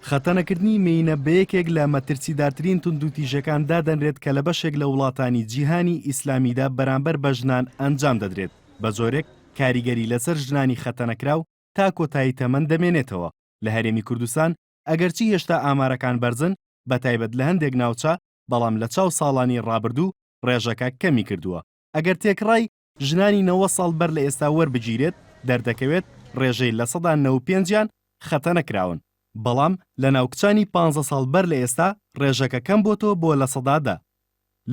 خەتەنەکردنی مێینە بە یەکێک لە مەترسیدارترین توندوتیژەکان دادەنرێت کە لە بەشێک لە وڵاتانی جیهانی ئیسلامیدا بەرامبەر بە ژنان ئەنجام دەدرێت، بە جۆرێک کاریگەری لەسەر ژنانی خەتەنەکراو تا کۆتایی تەمەن دەمێنێتەوە. لە هەرێمی کوردستان ئەگەرچی هێشتا ئامارەکان بەرزن، بەتایبەت لە هەندێک ناوچە، بەڵام لە چاو ساڵانی ڕابردوو ڕێژەکە کەمی کردووە. ئەگەر تێکڕای ژنانی 90 ساڵ بەر لە ئێستا وەربگیرێت، دەردەکەوێت ڕێژەی 95% یان خەتەنە کراون، بەڵام لەناو کچانی پانزە ساڵ بەر لە ئێستا ڕێژەکە کەم بۆتەوە بۆ 10%.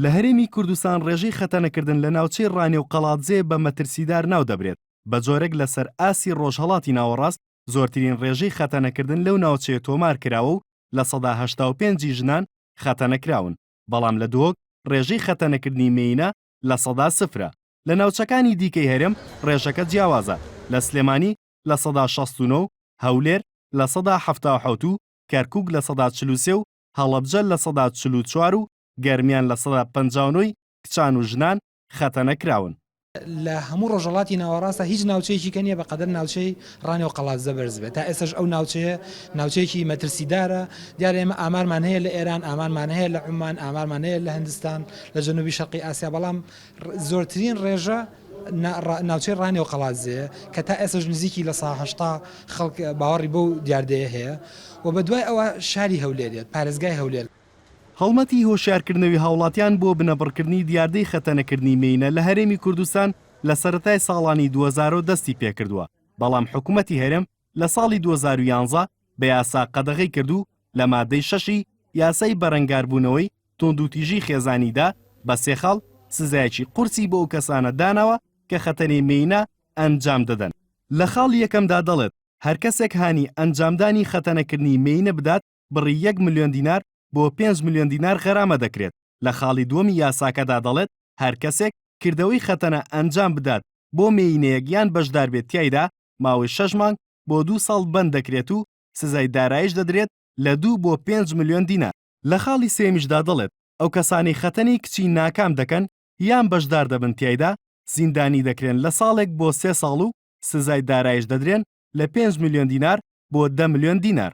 لە هەرێمی کوردستان ڕێژەی خەتەنەکردن لە ناوچەی ڕانیە و قەڵادزێ بە مەترسیدار ناودەبرێت، بە جۆرێک لەسەر ئاستی ڕۆژهەڵاتی ناوەڕاست زۆرترین ڕێژەی خەتەنەکردن لەو ناوچەیە تۆمار کراوە و 85% ی ژنان خەتەنە کراون، بەڵام لە دهۆک ڕێژەی خەتەنەکردنی مێینە لە سەدا سفرە. لە ناوچەکانی دیکەی هەرێم ڕێژەکە جیاوازە، لە سلێمانی 69% و هەولێر 77% و کەرکوک 43% و هەڵەبجە 44% و گەرمیان 59% ی کچان و ژنان خەتەنە کراون. لە هەموو ڕۆژهەڵاتی ناوەڕاستدا هیچ ناوچەیەکی کە نییە بە قەدەر ناوچەی ڕانیە و قەڵادزە بەرز بێت. تا ئێستاش ئەو ناوچەیە ناوچەیەکی مەترسیدارە. دیارە ئێمە ئامارمان هەیە لە ئێران، ئامارمان هەیە لە عومان، ئامارمان هەیە لە هندستان، لە جەنوبی شەرقی ئاسیا، بەڵام زۆرترین ڕێژە ناوچەی ڕانیە و قەڵادزەیە کە تا ئێستاش نزیکی 80% خەڵک باوەڕی بەو دیاردەیە هەیە و بە دوای ئەوە شاری هەولێر یەت، پارێزگای هەولێر. هەڵمەتی هۆشیارکردنەوی هاوڵاتیان بۆ بنەبڕکردنی دیاردەی خەتەنەکردنی مێینە لە هەرێمی کوردستان لە سەرەتای ساڵانی 2000 دەستی پێکردووە، بەڵام حکومەتی هەرێم لە ساڵی 2011 بە یاسا قەدەغەی کرد و لە مادەی شەشی یاسای بەرەنگاربوونەوەی توندوتیژی خێزانیدا بە سێ خاڵ سزایەکی قورسی بۆ ئەو کەسانە داناوە کە خەتەنەی مێینە ئەنجام دەدەن. لە خاڵی یەکەمدا دەڵێت، هەرکەسێک هانی ئەنجامدانی خەتەنەکردنی مێینە بدات بڕی یەک ملیۆن دینار بۆ پێنج ملیۆن دینار غەرامە دەکرێت، لە خاڵی دووەمی یاساکەدا دەڵێت، هەر کەسێک کردەوەی خەتەنە ئەنجام بدات بۆ مێینەیەک یان بەشداربێت تیایدا ماوەی شەش مانگ بۆ دوو ساڵ بەند دەکرێت و سزای دارایش دەدرێت لە دوو بۆ پێنج ملیۆن دینار. لە خاڵی سێیەمیشدا دەڵێت، ئەو کەسانەی خەتەنەی کچی ناکام دەکەن یان بەشدار دەبن تیایدا زیندانی دەکرێن لە ساڵێک بۆ سێ ساڵ و سزای دارایش دەدرێن لە پێنج ملیۆن دینار بۆ دە ملیۆن دینار.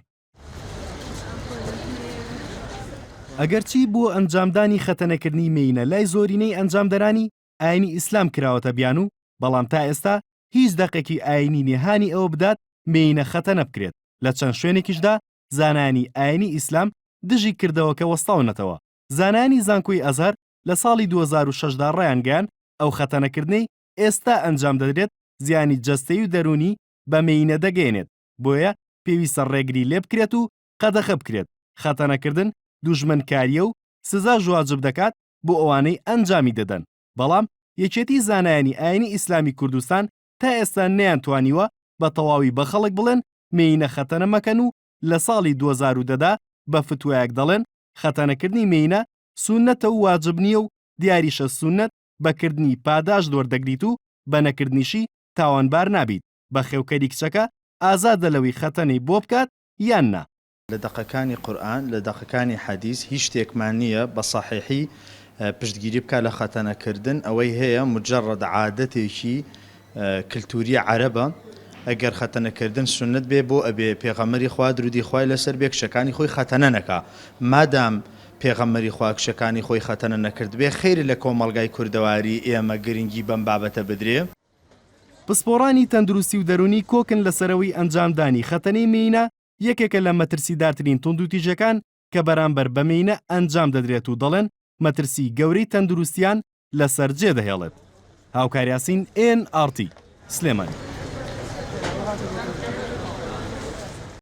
ئەگەرچی بۆ ئەنجامدانی خەتەنەکردنی مێینە لای زۆرینەی ئەنجامدەرانی ئاینی ئیسلام کراوەتە بیانوو، بەڵام تا ئێستا هیچ دەقێکی ئاینی نیە هانی ئەوە بدات مێینە خەتەنە بکرێت، لە چەند شوێنێکیشدا زانایانی ئاینی ئیسلام دژی کردەوەکە وەستاونەتەوە. زانایانی زانکۆی ئەزهەر لە ساڵی 2006 دا ڕایانگەیاند ئەو خەتەنەکردنەی ئێستا ئەنجام دەدرێت زیانی جەستەیی و دەروونی بە مێینە دەگەیەنێت، بۆیە پێویستە ڕێگری لێبکرێت و قەدەخە بکرێت، خەتەنەکردن دوژمنکارییە و سزاش واجب دەکات بۆ ئەوانەی ئەنجامی دەدەن، بەڵام یەکێتی زانایانی ئاینی ئیسلامی کوردستان تا ئێستا نەیانتوانیوە بە تەواوی بە خەڵک بڵێن مێینە خەتەنە مەکەن و لە ساڵی 2010 دا بە فتوایەک دەڵێن خەتەنەکردنی مێینە سوننەتە و واجب نییە و دیاریشە سوننەت بە کردنی پاداشت وەردەگریت و بە نەکردنیشی تاوانبار نابیت. بەخێوکەری کچەکە ئازادە لەوەی خەتەنەی بۆ بکات یان نا. لە دەقەکانی قورئان، لە دەقەکانی حەدیس هیچ شتێکمان نییە بە سەحیحی پشتگیری بکات لە خەتەنە کردن، ئەوەی هەیە مجەڕەد عادەتێکی کلتوری عەرەبە، ئەگەر خەتەنە کردن سوننەت بێ بۆ ئەبێ پێغەمبەری خوا درودی خوای لەسەر بێ کچەکانی خۆی خەتەنە نەکا؟ مادام پێغەمبەری خوا کچەکانی خۆی خەتەنە نەکردبێ خەیرە لە کۆمەڵگای کوردەواری ئێمە گرنگی بەم بابەتە بدرێ؟ پسپۆڕانی تەندروستی و دەروونی کۆکن لەسەر ئەوەی ئەنجامدانی خەتەنەی مێینە یەکێکە لە مەترسیدارترین توندوتیژەکان کە بەرامبەر بە مێینە ئەنجام دەدرێت و دەڵێن مەترسی گەورەی تەندروستیان لەسەر جێدەهێڵێت. هاوکار یاسین، ئێن ئاڕ تی، سلێمانی.